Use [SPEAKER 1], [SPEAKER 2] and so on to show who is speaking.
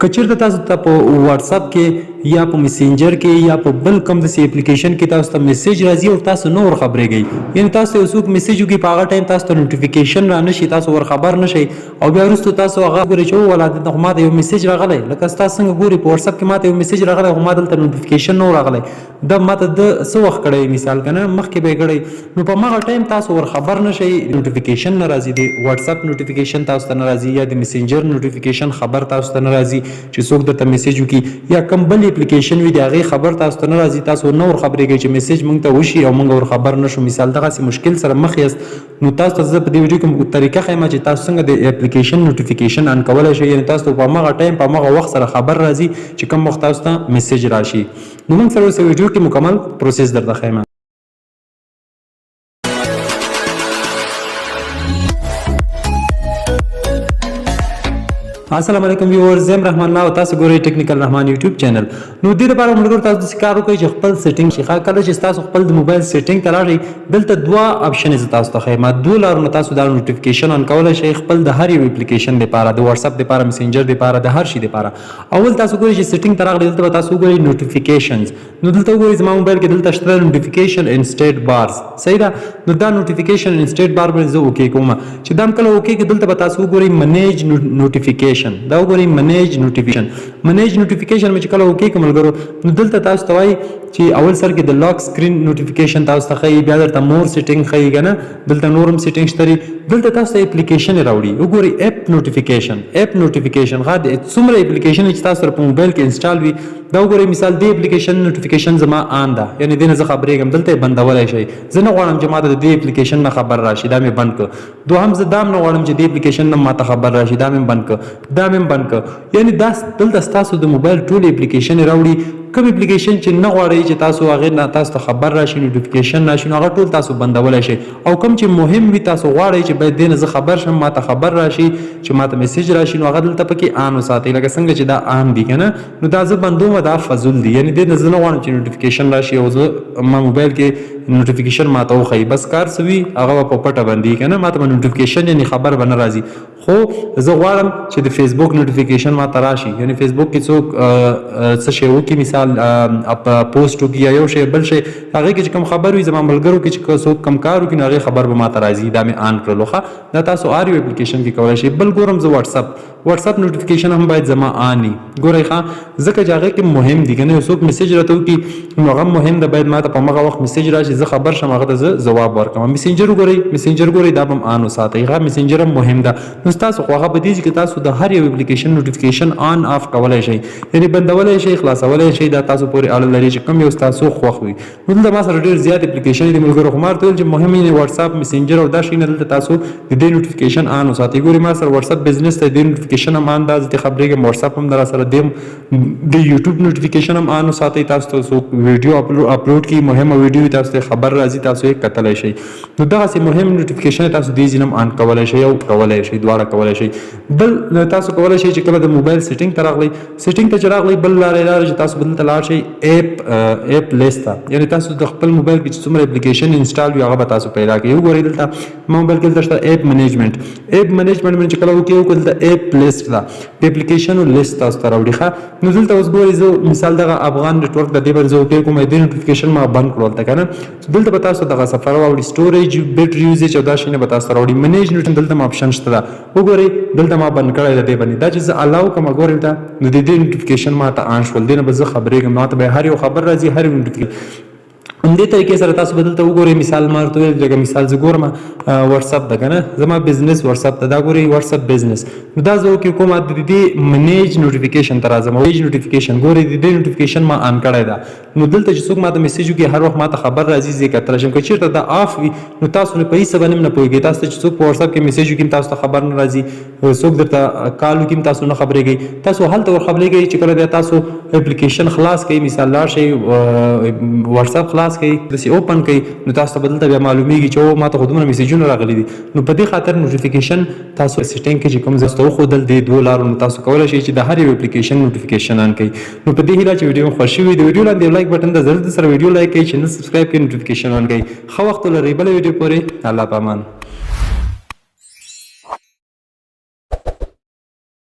[SPEAKER 1] که چیرته تاسو ته په واتس اپ کې یا په میسنجر کې یا په بل کوم داسې اپلیکیشن کې تاسو ته میسج راځي او تاسو نه ور خبرېږئ، یعنی تاسو یو څوک میسج وکړي په هغه ټایم تاسو ته نوټیفیکیشن را نشي، تاسو ور خبر نه شئ او بیا وروسته تاسو هغه ګورئ چې ولا دلته خو ماته یو میسج راغلی، لکه تاسو څنګه ګورئ په واتس اپ کې ماته یو میسج راغلی خو ما دلته نوټیفیکیشن نه راغلی، دا ماته د څه وخت کړی مثال کنه مخکې به یې کړی، نو په هماغه ټایم تاسو ور خبر نه شئ، نوټیفیکیشن نه راځي، د واتس اپ نوټیفیکیشن تاسو ته نه راځي یا د میسنجر نوټیفیکیشن خبر تاسو ته نه راځي چې څوک درته میسج وکړي یا کوم بل اپلیکیشن وي د هغې خبر تاسو ته نه راځي، تاسو نه ور خبرېږئ چې میسج مونږ ته وشي او مونږ ور خبر نه شو، مثال دغسې مشکل سره مخ یاست. نو تاسو ته زه په دې ویډیو کې طریقه ښیم چې تاسو څنګه د اپلیکیشن نوټیفیکیشن آن کولای شئ، یعنی تاسو ته په هماغه ټایم په هماغه وخت سره خبر راځي چې کوم وخت تاسو ته میسج راشي. نو موږ سره اوس ویډیو کې مکمل پروسس درته ښیم. السلام علیکم ویورز، زم رحمان الله او تاسو ګورئ ټیکنیکل رحمان یوټیوب چینل. نو دې لپاره موږ تاسو د کار وکړئ چې خپل سیټینګ شي، کله چې تاسو خپل د موبایل سیټینګ ته لاړ شئ دلته دوه آپشن زه تاسو ته ښیم، دوه لارونه تاسو دا نوټیفیکیشن آن کولای شئ خپل د هر یو اپلیکیشن لپاره، د واتس اپ لپاره، میسنجر لپاره، د هر شي لپاره. اول تاسو ګورئ چې سیټینګ ته راغلی، دلته به تاسو وګورئ نوټیفیکیشنز. نو دلته وګورئ زما موبایل کې دلته شته نوټیفیکیشن ان سټیټ بارز، صحیح ده. نو دا نوټیفیکیشن ان سټیټ بار باندې زه اوکی کوم، چې دا کله اوکی کې دلته به تاسو وګورئ منیج نوټیفیکیشن، دا وګورئ منیج نوټیفیکیشن، منیج نوټیفیکیشن مې چې کله اوکی کوم ملګرو، نو دلته تاسو ته وایي چې اول سر کې د لاک سکرین نوټیفیکیشن تاسو ته ښیي، بیا درته مور سیټینګ ښیي که نه، دلته نور هم سیټینګ شته دي. دلته تاسو ته اپلیکیشن راوړي، وګورئ اپ نوټیفیکیشن، اپ نوټیفیکیشن ښه د څومره اپلیکیشن چې تاسو سره په موبایل کې انسټال وي، دا وګورئ مثال دې اپلیکیشن نوټیفیکیشن زما آن ده، یعنی دې نه زه خبرېږم، دلته یې بندولی شئ. زه نه غواړم چې ماته د دې اپلیکیشن نه خبر راشي، دا مې بند کړ. دوهم زه دا هم نه غواړم چې دې اپلیکیشن نه ماته خبر راشي، دا مې بند کړ، دا مې بند کړ. یعنی دا دلته ستاسو د موبایل ټول اپلیکیشن راوړي، کوم اپلیکیشن چې نه غواړئ چې تاسو هغې نه تاسو ته خبر راشي، نوټیفیکیشن راشي، نو هغه ټول تاسو بندولی شئ. او کوم چې مهم وي تاسو غواړئ چې باید دې نه زه خبر شم، ماته خبر راشي، چې ماته میسج راشي، نو هغه دلته پکې آن وساتئ، لکه څنګه چې دا آن دي که نه، نو دا زه بندوم، دا فضول دي، یعنی دې نه زه نه غواړم چې نوټیفیکیشن راشي او زه ما موبایل کې نوټیفیکیشن ماته وښیي، بس کار څه وي هغه به په پټه بندي که نه، ماته به نوټیفیکیشن یعنی خبر به نه راځي. خو زه غواړم چې د فیسبوک نوټیفیکیشن ماته راشي، یعنی فیسبوک کې څوک څه شی وکړي، مثال پوسټ وکړي یا یو شی بل شی، هغې کې چې کوم خبر وي، زما ملګرو کې چې څوک کوم کار وکړي، نو هغې خبر به ماته راځي، دا مې آن کړلو. ښه دا تاسو هر یو اپلیکیشن کې کولی شئ. بل ګورم زه واتس اپ، واتس اپ نوټیفیکیشن هم باید زما آن وي، ګورئ ښه، ځکه چې هغې کې مهم دي که نه، یو څوک میسج راته وکړي نو هغه مهم ده، باید ماته په هماغه وخت میسج راشي، زه خبر شم، هغه ته زه ځواب ورکړم. میسنجر وګورئ، میسنجر ګورئ، دا به هم آن وساتئ، ښه میسنجر هم مهم ده. نو ستاسو خوښه په دې چې تاسو د هر یو اپلیکیشن نوټیفیکیشن آن آف کولای شئ، یعنی بندولای شئ، خلاصولای شئ، دا تاسو پورې اړه لري چې کوم یو ستاسو خوښ وي. نو دلته ما سره ډېر زیات اپلیکیشن دي ملګرو، خو ما ورته ویل چې مهم یې واتس اپ، میسنجر او دا شیونه، دلته تاسو د دې نوټیفیکیشن آن وساتئ. ګورئ ما سره واتس اپ بزنس ته د دې نوټیفیکیشن هم آن ده، زه ترې خبرېږم، واتس اپ هم در سره دی، د یوټیوب نوټیفیکیشن هم آن وساتئ، تاسو ته څوک ویډیو اپلوډ کړي، مهمه ویډیو وي، تاسو ته خبر راځي، تاسو یې کتلی شئ. نو دغسې مهم نوټیفیکیشن تاسو دې ځینې هم آن کولی شئ او کولی شئ، دواړه کولی شئ. بل تاسو کولی شئ چې کله د موبایل سیټینګ ته راغلئ، سیټینګ ته چې راغلئ، بل لاره دا ده چې تاسو به دلته لاړ شئ اپ اپ لیست ته، یعنی تاسو د خپل موبایل کې چې څومره اپلیکیشن انسټال وي هغه به تاسو پیدا کړئ. وګورئ دلته موبایل کې دلته شته اپ منیجمنټ، اپ منیجمنټ باندې چې کله وکړئ وکړئ دلته اپ لیست ده، د اپلیکیشنو لیست تاسو ته راوړي. ښه نو دلته اوس ګورئ زه مثال دغه افغان نټورک د دې باندې زه اوکی کوم، دې نوټیفیکیشن ما بند کړو هلته که نه، دلته به تاسو دغه صفحه راوړي، سټوریج بیټری یوزیج او دا شیونه به تاسو ته راوړي. منیج نوټ دلته ما آپشن شته ده، وګورئ دلته ما بند کړی دی دې باندې، دا چې زه الاو کوم ګورئ دلته نو د دې نوټیفیکیشن ما ته آن شول، دې نه به زه خبرېږم، ما ته به هر یو خبر راځي، هر یو نوټیفیکیشن. همدې طریقې سره تاسو به دلته وګورئ مثال ما ورته ویل لکه مثال زه ګورم واتس اپ ده که نه، زما بزنس واتس اپ ده، دا ګورئ واتس اپ بزنس، نو دا زه اوکې کوم، د دې منیج نوټیفیکیشن ته راځم، منیج نوټیفیکیشن ګورئ د دې نوټیفیکیشن ما آن کړی ده. نو دلته چې څوک ماته میسج وکړي هر وخت ماته خبر راځي، زه یې کتلی شم. که چېرته دا آف وي نو تاسو نو په هیڅ باندې هم نه پوهېږئ، تاسو ته چې څوک په واتس اپ کې میسج وکړي تاسو ته خبر نه راځي، څوک درته کال وکړي تاسو نه خبرېږئ، تاسو هلته ور خبرېږئ چې کله بیا تاسو اپلیکیشن خلاص کړئ، مثال لاړ شئ واتس اپ خلاص کړئ، داسې اوپن کړئ، نو تاسو ته به دلته بیا معلومیږي چې او ماته خو دومره میسجونه راغلي دي. نو په دې خاطر نوټیفیکیشن تاسو سیټینګ کې چې کوم ځای ته وښودل دې دوو لارو نو تاسو کولی شئ چې د هر یو اپلیکیشن نوټیفیکیشن آن کړئ. نو په دې هیله چې ویډیو مو خوښ شوي، د ویډیو لاندې یو لایک بټن ده، ضرور سره ویډیو لایک کړئ، چینل سبسکرایب کړئ، نوټیفیکیشن آن کړئ. ښه وخت ولرئ، بله ویډیو پورې الله پامان.